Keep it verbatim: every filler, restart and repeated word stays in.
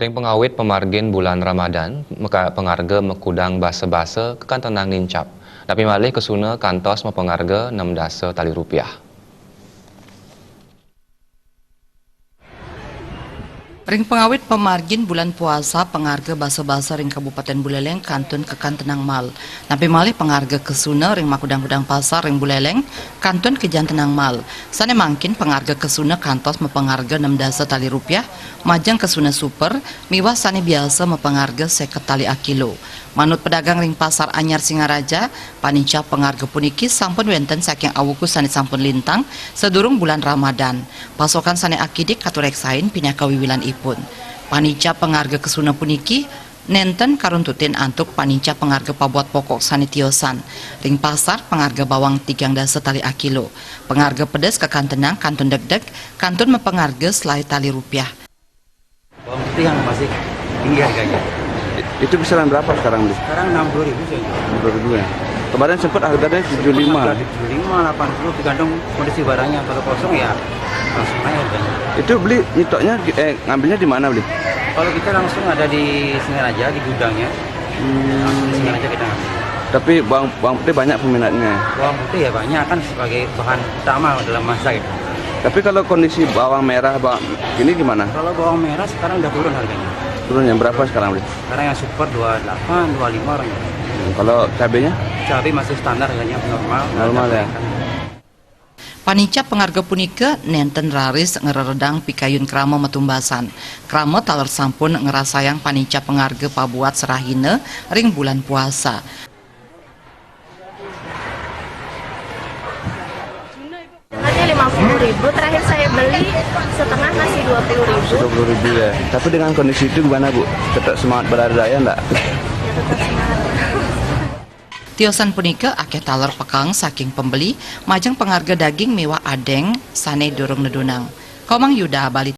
Ring pangawit pamargin bulan Ramadan, maka-, pangarga makudang basa-basa kakantenang nincap. Napi malih kesuna kantos mapangarga nem dasa tali rupiah. Ring pangawit pamargin bulan puasa, pangarga basa-basa ring Kabupaten Buleleng kantun kakantenang mal. Napi malih pangarga kesuna ring makudang-kudang pasar ring Buleleng kantun kajantenang mal. Sane mangkin pangarga kesuna kantos mapangarga nem dasa tali rupiah, majeng kesuna super, miwah sane biasa mapangarga seket tali akilo. Manut pedagang ring Pasar Anyar Singaraja, panincap pangarga puniki sampun wenten saking awuku sane sampun lintang sadurung bulan Ramadan. Pasokan sane akidik katureksain pinaka wiwilanipun. Panincap pangarga kesuna puniki nenten karuntutin antuk panincap pangarga pabuat pokok sane tiosan. Ring pasar, pangarga bawang tigang dasa tali akilo. Pangarga pedes kakantenang kantun degdeg, kantun mapangarga selae tali rupiah. Bawang putih yang masih tinggi harganya. Itu kisaran berapa sekarang, Bli? Sekarang enam puluh ribu saja. Enam puluh ribu ya? Kemarin sempat harganya tujuh lima. Tujuh lima, delapan puluh, tergantung kondisi barangnya. Kalau kosong ya langsung naik harganya. Itu Bli nyitoknya, eh, ngambilnya di mana, Bli? Kalau kita langsung ada di Singaraja, di gudangnya. Hmm. Langsung di Singaraja kita ngambil. Tapi bawang, bawang putih banyak peminatnya? Bawang putih ya banyak, kan sebagai bahan utama dalam masak itu. Tapi kalau kondisi bawang merah, bawang ini gimana? Kalau bawang merah sekarang udah turun harganya. Turun yang berapa sekarang, Bli? Sekarang yang super dua delapan, dua lima orang. Hmm, kalau cabenya? Cabai masih standar harganya, normal. Normal ya? Panincap pangarga punika nenten raris ngreredang pikayun krama matumbasan. Krama taler sampun ngrasayang panincap pangarga pabuat serahina ring bulan puasa. Harganya lima puluh ribu, terakhir saya beli setengah masih dua puluh ribu. Dua puluh ribu ya. Tapi dengan kondisi itu gimana, Bu? Tetap semangat berlari raya enggak? Ya, tetap semangat. Tiosan punika akeh taler pekang saking pembeli, majeng pangarga daging miwah adeng sane durung nedunang. Komang Yuda, Bali.